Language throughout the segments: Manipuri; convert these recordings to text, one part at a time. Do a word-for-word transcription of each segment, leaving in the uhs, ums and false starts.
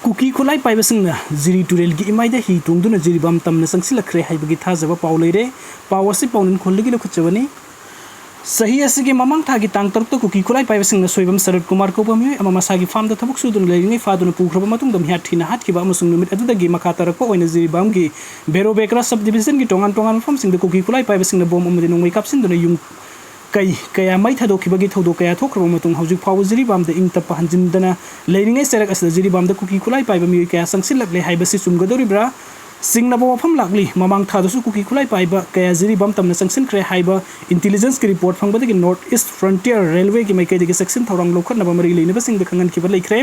ꯀꯨꯀꯤ ꯈꯨꯠꯂꯥꯏ ꯄꯥꯏꯕꯁꯤꯡꯅ ꯖꯤꯔꯤ ꯇꯨꯔꯦꯜꯒꯤ ꯏꯃꯥꯏꯗ ꯍꯤ ꯇꯣꯡꯗꯨꯅ ꯖꯤꯔꯤꯕꯥꯝ ꯇꯝꯅ ꯆꯪꯁꯤꯜꯂꯛꯈ꯭ꯔꯦ ꯍꯥꯏꯕꯒꯤ ꯊꯥꯖꯕ ꯄꯥꯎ ꯂꯩꯔꯦ꯫ ꯄꯥꯎ ꯑꯁꯤ ꯄꯥꯎꯅꯤꯡꯈꯣꯜꯗꯒꯤ ꯂꯧꯈꯠꯆꯕꯅꯤ꯫ ꯆꯍꯤ ꯑꯁꯤꯒꯤ ꯃꯃꯥꯡ ꯊꯥꯒꯤ ꯇꯥꯡ ꯇꯔꯨꯛꯇ ꯀꯨꯀꯤ ꯈꯨꯠꯂꯥꯏ ꯄꯥꯏꯕꯁꯤꯡꯅ ꯁꯣꯏꯕꯝ ꯁꯔꯠ ꯀꯨꯃꯥꯔ ꯀꯧꯕ ꯃꯤꯑꯣꯏ ꯑꯃ ꯃꯁꯥꯒꯤ ꯐꯥꯔꯝꯗ ꯊꯕꯛ ꯁꯨꯗꯨꯅ ꯂꯩꯔꯤꯉꯩ ꯐꯥꯗꯨꯅ ꯄꯨꯈ꯭ꯔꯕ ꯃꯇꯨꯡꯗ ꯃꯤꯍꯥꯠ ꯊꯤꯅ ꯍꯥꯠꯈꯤꯕ ꯑꯃꯁꯨꯡ ꯅꯨꯃꯤꯠ ꯑꯗꯨꯗꯒꯤ ꯃꯈꯥ ꯇꯥꯔꯛꯄ ꯑꯣꯏꯅ ꯖꯤꯔꯤꯕꯥꯝꯒꯤ ꯕꯦꯔꯣꯕꯦꯀ꯭ꯔꯥ ꯁꯕ ꯗꯤꯕꯤꯖꯟꯒꯤ ꯇꯣꯉꯥꯟ ꯇꯣꯉꯥꯟꯕ ꯃꯐꯝꯁꯤꯡꯗ ꯀꯨꯀꯤ ꯈꯨꯠꯂꯥꯏ ꯄꯥꯏꯕꯁꯤꯡꯅ ꯕꯣꯝ ꯑꯃꯗꯤ ꯅꯣꯡꯃꯩ ꯀꯥꯞꯁꯤꯟꯗꯨꯅ ꯌꯨꯝ ꯀꯩ ꯀꯌꯥ ꯃꯩ ꯊꯥꯗꯣꯛꯈꯤꯕꯒꯤ ꯊꯧꯗꯣꯛ ꯀꯌꯥ ꯊꯣꯛꯈ꯭ꯔꯕ ꯃꯇꯨꯡ ꯍꯧꯖꯤꯛ ꯐꯥꯎꯕ ꯖꯤꯔꯤꯕꯥꯝꯗ ꯏꯪ ꯇꯞꯄ ꯍꯟꯖꯤꯟꯗꯅ ꯂꯩꯔꯤꯉꯩ ꯆꯩꯔꯛ ꯑꯁꯤꯗ ꯖꯤꯔꯤꯕꯥꯝꯗ ꯀꯨꯀꯤ ꯈꯨꯠꯂꯥꯏ ꯄꯥꯏꯕ ꯃꯤꯑꯣꯏ ꯀꯌꯥ ꯆꯪꯁꯤꯜꯂꯛꯂꯦ ꯍꯥꯏꯕꯁꯤ ꯆꯨꯝꯒꯗꯧꯔꯤꯕ꯭ꯔꯥ? ꯆꯤꯡꯅꯕ ꯋꯥꯐꯝ ꯂꯥꯛꯂꯤ꯫ ꯃꯃꯥꯡ ꯊꯥꯗꯁꯨ ꯀꯨꯀꯤ ꯈꯨꯠꯂꯥꯏ ꯄꯥꯏꯕ ꯀꯌꯥ ꯖꯤꯔꯤꯕꯥꯝ ꯇꯝꯅ ꯆꯪꯁꯤꯟꯈ꯭ꯔꯦ ꯍꯥꯏꯕ intelligence ꯀꯤ report ꯐꯪꯕꯗꯒꯤ North East Frontier Railway ꯒꯤ ꯃꯥꯏꯀꯩꯗꯒꯤ ꯆꯦꯛꯁꯤꯟ ꯊꯧꯔꯥꯡ ꯂꯧꯈꯠꯅꯕ ꯃꯔꯤ ꯂꯩꯅꯕꯁꯤꯡꯗ ꯈꯪꯍꯟꯈꯤꯕ ꯂꯩꯈ꯭ꯔꯦ꯫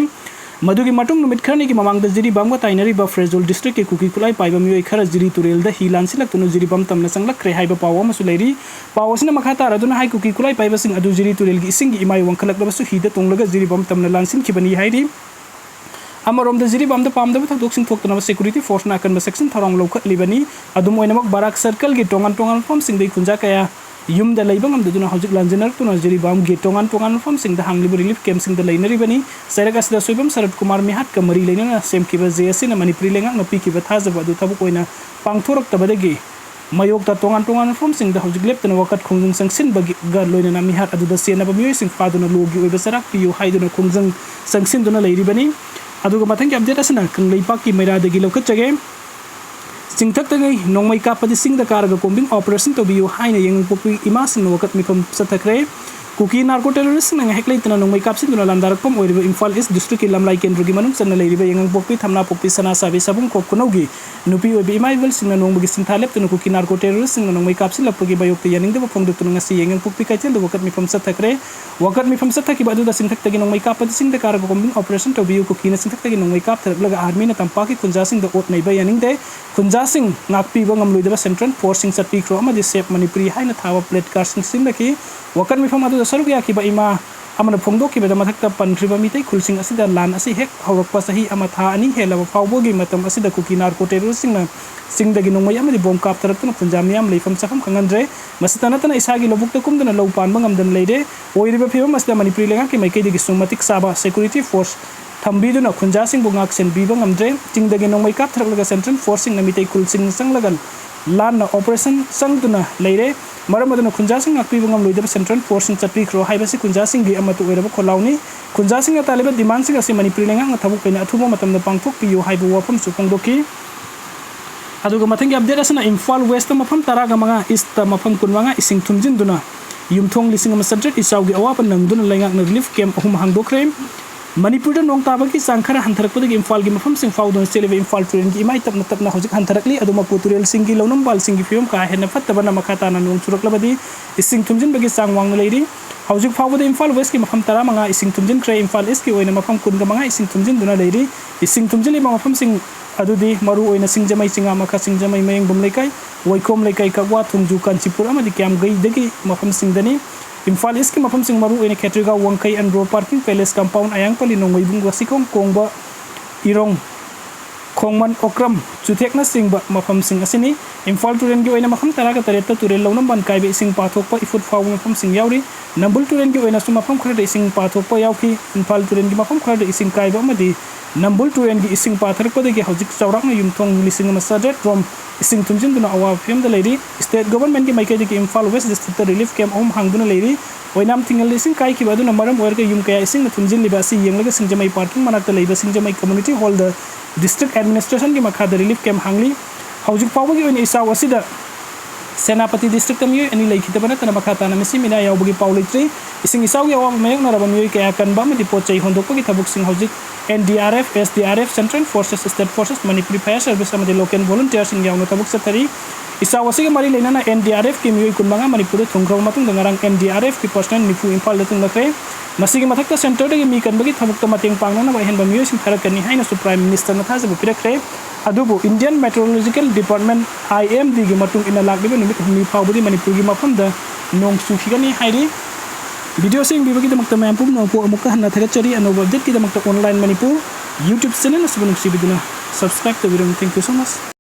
ꯃꯗꯨꯒꯤ ꯃꯇꯨꯡ ꯅꯨꯃꯤꯠ ꯈꯔꯅꯤꯒꯤ ꯃꯃꯥꯡꯗ ꯖꯤꯔꯤꯕꯥꯝꯒ ꯇꯥꯏꯅꯔꯤꯕ ꯐ꯭ꯔꯦꯖꯣꯜ ꯗꯤꯁꯇ꯭ꯔꯤꯛꯀꯤ ꯀꯨꯀꯤ ꯈꯨꯠꯂꯥꯏ ꯄꯥꯏꯕ ꯃꯤꯑꯣꯏ ꯈꯔ ꯖꯤꯔꯤ ꯇꯨꯔꯦꯜꯗ ꯍꯤ ꯂꯥꯟꯁꯤꯜꯂꯛꯇꯨꯅ ꯖꯤꯔꯤꯕꯥꯝ ꯇꯝꯅ ꯆꯪꯂꯛꯈ꯭ꯔꯦ ꯍꯥꯏꯕ ꯄꯥꯎ ꯑꯃꯁꯨ ꯂꯩꯔꯤ꯫ ꯄꯥꯎ ꯑꯁꯤꯅ ꯃꯈꯥ ꯇꯥꯔꯗꯨꯅ ꯍꯥꯏ, ꯀꯨꯀꯤ ꯈꯨꯠꯂꯥꯏ ꯄꯥꯏꯕꯁꯤꯡ ꯑꯗꯨ ꯖꯤꯔꯤ ꯇꯨꯔꯦꯜꯒꯤ ꯏꯁꯤꯡꯒꯤ ꯏꯃꯥꯏ ꯋꯥꯡꯈꯠꯂꯛꯂꯕꯁꯨ ꯍꯤꯗ ꯇꯣꯡꯂꯒ ꯖꯤꯔꯤꯕꯥꯝ ꯇꯝꯅ ꯂꯥꯟꯁꯤꯟꯈꯤꯕꯅꯤ ꯍꯥꯏꯔꯤ꯫ ꯑꯃꯔꯣꯝꯗ ꯖꯤꯔꯤꯕꯥꯝꯗ ꯄꯥꯝꯗꯕ ꯊꯧꯗꯣꯛꯁꯤꯡ ꯊꯣꯛꯇꯅꯕ security force ꯅ ꯑꯀꯟꯕ ꯆꯦꯛꯁꯤꯟ ꯊꯧꯔꯥꯡ ꯂꯧꯈꯠꯂꯤꯕꯅꯤ꯫ ꯑꯗꯨꯝ ꯑꯣꯏꯅꯃꯛ ꯕꯔꯥꯛ circle ꯒꯤ ꯇꯣꯉꯥꯟ ꯇꯣꯉꯥꯟꯕ ꯃꯐꯝꯁꯤꯡꯗꯒꯤ ꯈꯨꯟꯖꯥ ꯀꯌꯥ ꯌꯨꯝꯗ ꯂꯩꯕ ꯉꯝꯗꯗꯨꯅ ꯍꯧꯖꯤꯛ ꯂꯥꯟꯖꯦꯟꯅꯔꯛꯇꯨꯅ ꯖꯤꯔꯤꯕꯥꯝꯒꯤ ꯇꯣꯉꯥꯟ ꯇꯣꯉꯥꯟꯕ ꯃꯐꯝꯁꯤꯡꯗ ꯍꯥꯡꯂꯤꯕ relief camp ꯁꯤꯡꯗ ꯂꯩꯅꯔꯤꯕꯅꯤ꯫ ꯆꯩꯔꯛ ꯑꯁꯤꯗ ꯁꯣꯏꯕꯝ ꯁꯔꯠ ꯀꯨꯃꯥꯔ ꯃꯤꯍꯥꯠꯀ ꯃꯔꯤ ꯂꯩꯅꯅ ꯁꯦꯝꯈꯤꯕ JAC ꯅ ꯃꯅꯤꯄꯨꯔꯤ ꯂꯩꯉꯥꯛꯅ ꯄꯤꯈꯤꯕ ꯊꯥꯖꯕ ꯑꯗꯨ ꯊꯕꯛ ꯑꯣꯏꯅ ꯄꯥꯡꯊꯣꯔꯛꯇꯕꯗꯒꯤ ꯃꯥꯌꯣꯛꯇ ꯇꯣꯉꯥꯟ ꯇꯣꯉꯥꯟꯕ ꯃꯐꯝꯁꯤꯡꯗ ꯍꯧꯖꯤꯛ ꯂꯦꯞꯇꯅ ꯋꯥꯀꯠ ꯈꯣꯡꯖꯪ ꯆꯪꯁꯤꯟꯕꯒ ꯂꯣꯏꯅꯅ ꯃꯤꯍꯥꯠ ꯑꯗꯨꯗ ꯆꯦꯟꯅꯕ ꯃꯤꯑꯣꯏꯁꯤꯡ ꯐꯥꯗꯨꯅ law ꯒꯤ ꯑꯣꯏꯕ ꯆꯩꯔꯥꯛ ꯄꯤꯌꯨ ꯍꯥꯏꯗꯨꯅ ꯈꯣꯡꯖꯪ ꯆꯪꯁꯤꯟꯗꯨꯅ ꯂꯩꯔꯤꯕꯅꯤ꯫ ꯑꯗꯨꯒ ꯃꯊꯪꯒꯤ update ꯑꯁꯤꯅ ꯀꯪꯂꯩꯄꯥꯛꯀꯤ ꯃꯩꯔꯥꯗꯒꯤ ꯂꯧꯈꯠꯆꯒꯦ꯫ ꯆꯤꯡꯊꯛꯇꯒꯤ ꯅꯣꯡꯃꯩ ꯀꯥꯞꯄꯗꯤ ꯆꯤꯡꯗ ꯀꯥꯔꯒ combing operation ꯇꯧꯕꯤꯌꯨ ꯍꯥꯏꯅ ꯌꯥꯏꯉꯪꯄꯣꯛꯄꯤ ꯏꯃꯥꯁꯤꯡꯅ ꯋꯥꯀꯠ ꯃꯤꯐꯝ ꯆꯠꯊꯈ꯭ꯔꯦ꯫ ꯀꯨꯀꯤ narco terrorist ꯁꯤꯡꯅ ꯉꯥꯏꯍꯥꯛ ꯂꯩꯇꯅ ꯅꯣꯡꯃꯩ ꯀꯥꯞꯁꯤꯟꯗꯨꯅ ꯂꯥꯟꯗꯥꯔꯛꯐꯝ ꯑꯣꯏꯔꯤꯕ ꯏꯝꯐꯥꯜ ꯏꯁ ꯗꯤꯁꯇ꯭ꯔꯤꯛꯀꯤ ꯂꯝꯂꯥꯏ ꯀꯦꯟꯗ꯭ꯔꯒꯤ ꯃꯅꯨꯡ ꯆꯟꯅ ꯂꯩꯔꯤꯕ ꯌꯥꯏꯉꯪꯄꯣꯛꯄꯤ, ꯊꯝꯅꯥꯄꯣꯛꯄꯤ, ꯁꯅꯥꯁꯥꯕꯤ, ꯁꯥꯕꯨꯡꯈꯣꯛ ꯈꯨꯅꯧꯒꯤ ꯅꯨꯄꯤ ꯑꯣꯏꯕꯤ ꯏꯃꯥ ꯏꯕꯦꯜꯁꯤꯡꯅ ꯅꯣꯡꯃꯒꯤ ꯁꯤꯟꯊꯥ ꯂꯦꯞꯇꯅ ꯀꯨꯀꯤ narco terrorist ꯁꯤꯡꯅ ꯅꯣꯡꯃꯩ ꯀꯥꯞꯁꯤꯜꯂꯛꯄꯒꯤ ꯃꯥꯌꯣꯛꯇ ꯌꯥꯅꯤꯡꯗꯕ ꯐꯣꯡꯗꯣꯛꯇꯨꯅ ꯉꯁꯤ ꯌꯥꯏꯉꯪꯄꯣꯛꯄꯤ ꯀꯩꯊꯦꯜꯗ ꯋꯥꯀꯠ ꯃꯤꯐꯝ ꯆꯠꯊꯈ꯭ꯔꯦ꯫ ꯋꯥꯀꯠ ꯃꯤꯐꯝ ꯆꯠꯊꯈꯤꯕ ꯑꯗꯨꯗ ꯆꯤꯡꯊꯛꯇꯒꯤ ꯅꯣꯡꯃꯩ ꯀꯥꯞꯄꯗꯤ ꯆꯤꯡꯗ ꯀꯥꯔꯒ combing operation ꯇꯧꯕꯤꯌꯨ, ꯀꯨꯀꯤꯅ ꯆꯤꯡꯊꯛꯇꯒꯤ ꯅꯣꯡꯃꯩ ꯀꯥꯞꯊꯔꯛꯂꯒ army ꯅ ꯇꯝꯄꯥꯛꯀꯤ ꯈꯨꯟꯖꯥꯁꯤꯡꯗ ꯑꯣꯠ ꯅꯩꯕ ꯌꯥꯅꯤꯡꯗꯦ, ꯈꯨꯟꯖꯥꯁꯤꯡ ꯉꯥꯛꯄꯤꯕ ꯉꯝꯂꯣꯏꯗꯕ central force ꯁꯤꯡ ꯆꯠꯄꯤꯈ꯭ꯔꯣ ꯑꯃꯗꯤ Save Manipuri ꯍꯥꯏꯅ ꯊꯥꯕ placard ꯁꯤꯡ ꯁꯤꯖꯤꯟꯅꯈꯤ꯫ ꯋꯥꯀꯠ ꯃꯤꯐꯝ ꯑꯗꯨꯗ ꯁꯔꯨꯛ ꯌꯥꯈꯤꯕ ꯏꯃꯥ ꯑꯃꯅ ꯐꯣꯡꯗꯣꯛꯈꯤꯕꯗ ꯃꯊꯛꯇ ꯄꯟꯈ꯭ꯔꯤꯕ ꯃꯤꯇꯩ ꯈꯨꯜꯁꯤꯡ ꯑꯁꯤꯗ ꯂꯥꯟ ꯑꯁꯤ ꯍꯦꯛ ꯍꯧꯔꯛꯄ ꯆꯍꯤ ꯑꯃ ꯊꯥ ꯑꯅꯤ ꯍꯦꯜꯂꯕ ꯐꯥꯎꯕꯒꯤ ꯃꯇꯝ ꯑꯁꯤꯗ ꯀꯨꯀꯤ narco terrorist ꯁꯤꯡꯅ ꯆꯤꯡꯗꯒꯤ ꯅꯣꯡꯃꯩ ꯑꯃꯗꯤ ꯕꯣꯝ ꯀꯥꯞꯊꯔꯛꯇꯨꯅ ꯈꯨꯟꯖꯥ ꯃꯤꯌꯥꯝ ꯂꯩꯐꯝ ꯆꯥꯐꯝ ꯈꯪꯍꯟꯗ꯭ꯔꯦ꯫ ꯃꯁꯤꯇ ꯅꯠꯇꯅ ꯏꯁꯥꯒꯤ ꯂꯧꯕꯨꯛꯇ ꯀꯨꯝꯗꯨꯅ ꯂꯧ ꯄꯥꯟꯕ ꯉꯝꯗꯅ ꯂꯩꯔꯦ꯫ ꯑꯣꯏꯔꯤꯕ ꯐꯤꯕꯝ ꯑꯁꯤꯗ ꯃꯅꯤꯄꯨꯔꯤ ꯂꯩꯉꯥꯛꯀꯤ ꯃꯥꯏꯀꯩꯗꯒꯤꯁꯨ ꯃꯇꯤꯛ ꯆꯥꯕ security force ꯊꯝꯕꯤꯗꯨꯅ ꯈꯨꯟꯖꯥꯁꯤꯡꯕꯨ ꯉꯥꯛ ꯁꯦꯟꯕꯤꯕ ꯉꯝꯗ꯭ꯔꯦ꯫ ꯆꯤꯡꯗꯒꯤ ꯅꯣꯡꯃꯩ ꯀꯥꯞꯊꯔꯛꯂꯒ central forceꯁꯤꯡꯅ ꯃꯤꯇꯩ ꯈꯨꯜꯁꯤꯡꯅ ꯆꯪꯂꯒ ꯂꯥꯟꯅ operation ꯆꯪꯗꯨꯅ ꯂꯩꯔꯦ꯫ ꯃꯔꯝ ꯑꯗꯨꯅ ꯈꯨꯟꯖꯥꯁꯤꯡ ꯉꯥꯛꯄꯤꯕ ꯉꯝꯂꯣꯏꯗꯕ central forceꯁꯤꯡ ꯆꯠꯄꯤꯈ꯭ꯔꯣ ꯍꯥꯏꯕꯁꯤ ꯈꯨꯟꯖꯥꯁꯤꯡꯒꯤ ꯑꯃꯠꯇ ꯑꯣꯏꯔꯕ ꯈꯣꯜꯂꯥꯎꯅꯤ꯫ ꯈꯨꯟꯖꯥꯁꯤꯡꯅ ꯇꯥꯜꯂꯤꯕ demandꯁꯤꯡ ꯑꯁꯤ ꯃꯅꯤꯄꯨꯔꯤ ꯂꯩꯉꯥꯛꯅ ꯊꯕꯛ ꯑꯣꯏꯅ ꯑꯊꯨꯕ ꯃꯇꯝꯗ ꯄꯥꯡꯊꯣꯛꯄꯤꯌꯨ ꯍꯥꯏꯕ ꯋꯥꯐꯝꯁꯨ ꯐꯣꯡꯗꯣꯛꯈꯤ꯫ ꯑꯗꯨꯒ ꯃꯊꯪꯒꯤ update ꯑꯁꯤꯅ ꯏꯝꯐꯥꯜ Westꯇ ꯃꯐꯝ ꯇꯔꯥꯒ ꯃꯉꯥ, Eastꯇ ꯃꯐꯝ ꯀꯨꯟꯃꯉꯥ ꯏꯁꯤꯡ ꯊꯨꯝꯖꯤꯟꯗꯨꯅ ꯌꯨꯝꯊꯣꯡ ꯂꯤꯁꯤꯡ ꯑꯃ ꯆꯥꯇ꯭ꯔꯦꯠ ꯏꯆꯥꯎꯒꯤ ꯑꯋꯥꯕ ꯅꯪꯗꯨꯅ ꯂꯩꯉꯥꯛꯅ relief camp ꯑꯍꯨꯝ ꯍꯥꯡꯗꯣꯛꯈ꯭ꯔꯦ꯫ ꯃꯅꯤꯄꯨꯔꯗ ꯅꯣꯡ ꯇꯥꯕꯒꯤ ꯆꯥꯡ ꯈꯔ ꯍꯟꯊꯔꯛꯄꯗꯒꯤ ꯏꯝꯐꯥꯜꯒꯤ ꯃꯐꯝꯁꯤꯡ ꯐꯥꯎꯗꯨꯅ ꯆꯦꯜꯂꯤꯕ ꯏꯝꯐꯥꯜ ꯇꯨꯔꯦꯜꯒꯤ ꯏꯃꯥꯏ ꯇꯞꯅ ꯇꯞꯅ ꯍꯧꯖꯤꯛ ꯍꯟꯊꯔꯛꯂꯤ꯫ ꯑꯗꯨꯃꯛꯄꯨ ꯇꯨꯔꯦꯜꯁꯤꯡꯒꯤ ꯂꯧꯅꯝ ꯄꯥꯜꯁꯤꯡꯒꯤ ꯐꯤꯕꯝ ꯀꯥ ꯍꯦꯟꯅ ꯐꯠꯇꯕꯅ ꯃꯈꯥ ꯇꯥꯅ ꯅꯣꯡ ꯆꯨꯔꯛꯂꯕꯗꯤ ꯏꯁꯤꯡ ꯊꯨꯝꯖꯤꯟꯕꯒꯤ ꯆꯥꯡ ꯋꯥꯡꯅ ꯂꯩꯔꯤ꯫ ꯍꯧꯖꯤꯛ ꯐꯥꯎꯕꯗ ꯏꯝꯐꯥꯜ Westꯀꯤ ꯃꯐꯝ ꯇꯔꯥꯃꯉꯥ ꯏꯁꯤꯡ ꯊꯨꯝꯖꯤꯟꯈ꯭ꯔꯦ꯫ ꯏꯝꯐꯥꯜ Eastꯀꯤ ꯑꯣꯏꯅ ꯃꯐꯝ ꯀꯨꯟꯒ ꯃꯉꯥ ꯏꯁꯤꯡ ꯊꯨꯝꯖꯤꯟꯗꯨꯅ ꯂꯩꯔꯤ꯫ ꯏꯁꯤꯡ ꯊꯨꯝꯖꯤꯜꯂꯤꯕ ꯃꯐꯝꯁꯤꯡ ꯑꯗꯨꯗꯤ ꯃꯔꯨꯑꯣꯏꯅ ꯁꯤꯡꯖꯃꯩ, ꯆꯤꯉꯥꯃꯈꯥ, ꯁꯤꯡꯖꯃꯩ, ꯃꯌꯦꯡꯕꯝ ꯂꯩꯀꯥꯏ, ꯋꯥꯏꯈꯣꯝ ꯂꯩꯀꯥꯏ, ꯀꯛꯋꯥ, ꯊꯣꯡꯖꯨ, ꯀꯥꯟꯆꯤꯄꯨꯔ ꯑꯃꯗꯤ ꯀ꯭ꯌꯥꯝꯒꯩꯗꯒꯤ ꯃꯐꯝꯁꯤꯡꯗꯅꯤ꯫ ꯏꯝꯐꯥꯜ Eastꯀꯤ ꯃꯐꯝꯁꯤꯡ ꯃꯔꯨꯑꯣꯏꯅ Khetrigao, Wangkhei, Andro, parking palace compound, Ayangpalli, Nongmeibung, Wasikhong, Kongba, Irong, Khongman, Okram, ꯆꯨꯊꯦꯛꯅꯆꯤꯡꯕ ꯃꯐꯝꯁꯤꯡ ꯑꯁꯤꯅꯤ꯫ ꯏꯝꯐꯥꯜ ꯇꯨꯔꯦꯜꯒꯤ ꯑꯣꯏꯅ ꯃꯐꯝ ꯇꯔꯥꯒ ꯇꯔꯦꯠꯇ ꯇꯨꯔꯦꯜ ꯂꯧꯅꯝꯕꯥꯟ ꯀꯥꯏꯕ ꯏꯁꯤꯡ ꯄꯥꯊꯣꯛꯄ ꯏꯐꯨꯠ ꯐꯥꯎꯕ ꯃꯐꯝꯁꯤꯡ ꯌꯥꯎꯔꯤ꯫ ꯅꯝꯕꯨꯜ ꯇꯨꯔꯦꯜꯒꯤ ꯑꯣꯏꯅꯁꯨ ꯃꯐꯝ ꯈꯔꯗ ꯏꯁꯤꯡ ꯄꯥꯊꯣꯛꯄ ꯌꯥꯎꯈꯤ꯫ ꯏꯝꯐꯥꯜ ꯇꯨꯔꯦꯜꯒꯤ ꯃꯐꯝ ꯈꯔꯗ ꯏꯁꯤꯡ ꯀꯥꯏꯕ ꯑꯃꯗꯤ ꯅꯝꯕꯨꯜ ꯇꯨꯔꯦꯜꯒꯤ ꯏꯁꯤꯡ ꯄꯥꯊꯔꯛꯄꯗꯒꯤ ꯍꯧꯖꯤꯛ ꯆꯥꯎꯔꯥꯛꯅ ꯌꯨꯝꯊꯣꯡ ꯂꯤꯁꯤꯡ ꯑꯃ ꯆꯥꯇ꯭ꯔꯦꯠ ꯔꯣꯝ ꯏꯁꯤꯡ ꯊꯨꯝꯖꯤꯟꯗꯨꯅ ꯑꯋꯥꯕ ꯐꯤꯕꯝꯗ ꯂꯩꯔꯤ꯫ State Governmentꯀꯤ ꯃꯥꯏꯀꯩꯗꯒꯤ ꯏꯝꯐꯥꯜ West Districtꯇ relief camp ꯑꯍꯨꯝ ꯍꯥꯡꯗꯨꯅ ꯂꯩꯔꯤ꯫ ꯑꯣꯏꯅꯥꯝ ꯊꯤꯡꯉꯦꯜꯗ ꯏꯁꯤꯡ ꯀꯥꯏꯈꯤꯕ ꯑꯗꯨꯅ ꯃꯔꯝ ꯑꯣꯏꯔꯒ ꯌꯨꯝ ꯀꯌꯥ ꯏꯁꯤꯡꯅ ꯊꯨꯝꯖꯤꯜꯂꯤꯕ ꯑꯁꯤ ꯌꯦꯡꯂꯒ ꯁꯤꯡꯖꯃꯩ ꯄꯥꯔꯀꯤꯡ ꯃꯅꯥꯛꯇ ꯂꯩꯕ ꯁꯤꯡꯖꯃꯩ community hallꯗ district administrationꯒꯤ ꯃꯈꯥꯗ relief camp ꯍꯥꯡꯂꯤ꯫ ꯍꯧꯖꯤꯛ ꯐꯥꯎꯕꯒꯤ ꯑꯣꯏꯅ ꯏꯆꯥꯎ ꯑꯁꯤꯗ ꯁꯦꯅꯥꯄꯇꯤ districtꯇ ꯃꯤꯑꯣꯏ ꯑꯅꯤ ꯂꯩꯈꯤꯗꯕ ꯅꯠꯇꯅ ꯃꯈꯥ ꯇꯥꯅ ꯃꯁꯤ ꯃꯤꯅꯥ ꯌꯥꯎꯕꯒꯤ ꯄꯥꯎ ꯂꯩꯇ꯭ꯔꯤ꯫ ꯏꯁꯤꯡ ꯏꯆꯥꯎꯒꯤ ꯑꯋꯥꯕ ꯃꯥꯌꯣꯛꯅꯔꯕ ꯃꯤꯑꯣꯏ ꯀꯌꯥ ꯀꯟꯕ ꯑꯃꯗꯤ ꯄꯣꯠ ꯆꯩ ꯍꯣꯟꯗꯣꯛꯄꯒꯤ ꯊꯕꯛꯁꯤꯡ ꯍꯧꯖꯤꯛ N D R F, S D R F, Central Forces, State Forces, Manipuri Fire Service ꯑꯃꯗꯤ local volunteersꯁꯤꯡ ꯌꯥꯎꯅ ꯊꯕꯛ ꯆꯠꯊꯔꯤ꯫ ꯏꯆꯥꯎ ꯑꯁꯤꯒ ꯃꯔꯤ ꯂꯩꯅꯅ N D R Fꯀꯤ ꯃꯤꯑꯣꯏ ꯀꯨꯟꯃꯉꯥ ꯃꯅꯤꯄꯨꯔꯗ ꯊꯨꯡꯈ꯭ꯔꯕ ꯃꯇꯨꯡꯗ ꯉꯔꯥꯡ N D R Fꯀꯤ personnel ꯅꯤꯐꯨ ꯏꯝꯐꯥꯜꯗ ꯊꯨꯡꯂꯈ꯭ꯔꯦ꯫ ꯃꯁꯤꯒꯤ ꯃꯊꯛꯇ centreꯗꯒꯤ ꯃꯤ ꯀꯟꯕꯒꯤ ꯊꯕꯛꯇ ꯃꯇꯦꯡ ꯄꯥꯡꯅꯅꯕ ꯑꯍꯦꯟꯕ ꯃꯤꯑꯣꯏꯁꯤꯡ ꯊꯥꯔꯛꯀꯅꯤ ꯍꯥꯏꯅꯁꯨ Prime Ministerꯅ ꯊꯥꯖꯕ ꯄꯤꯔꯛꯈ꯭ꯔꯦ꯫ ꯑꯗꯨꯕꯨ Indian Meteorological Department, I M Dꯒꯤ ꯃꯇꯨꯡ ꯏꯟꯅ ꯂꯥꯛꯂꯤꯕ ꯅꯨꯃꯤꯠ ꯍꯨꯝꯅꯤ ꯐꯥꯎꯕꯗꯤ ꯃꯅꯤꯄꯨꯔꯒꯤ ꯃꯐꯝꯗ ꯅꯣꯡ ꯆꯨꯈꯤꯒꯅꯤ ꯍꯥꯏꯔꯤ꯫ Videoꯁꯤ ꯌꯦꯡꯕꯤꯕꯒꯤꯗꯃꯛꯇ ꯃꯌꯥꯝ ꯄꯨꯝꯅꯃꯛꯄꯨ ꯑꯃꯨꯛꯀ ꯍꯟꯅ ꯊꯥꯒꯠꯆꯔꯤ꯫ ꯑꯅꯧꯕ updateꯀꯤꯗꯃꯛꯇ Online Manipur YouTube channel ꯑꯁꯤꯕꯨ ꯅꯨꯡꯁꯤꯕꯤꯗꯨꯅ subscribe ꯇꯧꯕꯤꯔꯝꯃꯨ꯫ Thank you so much꯫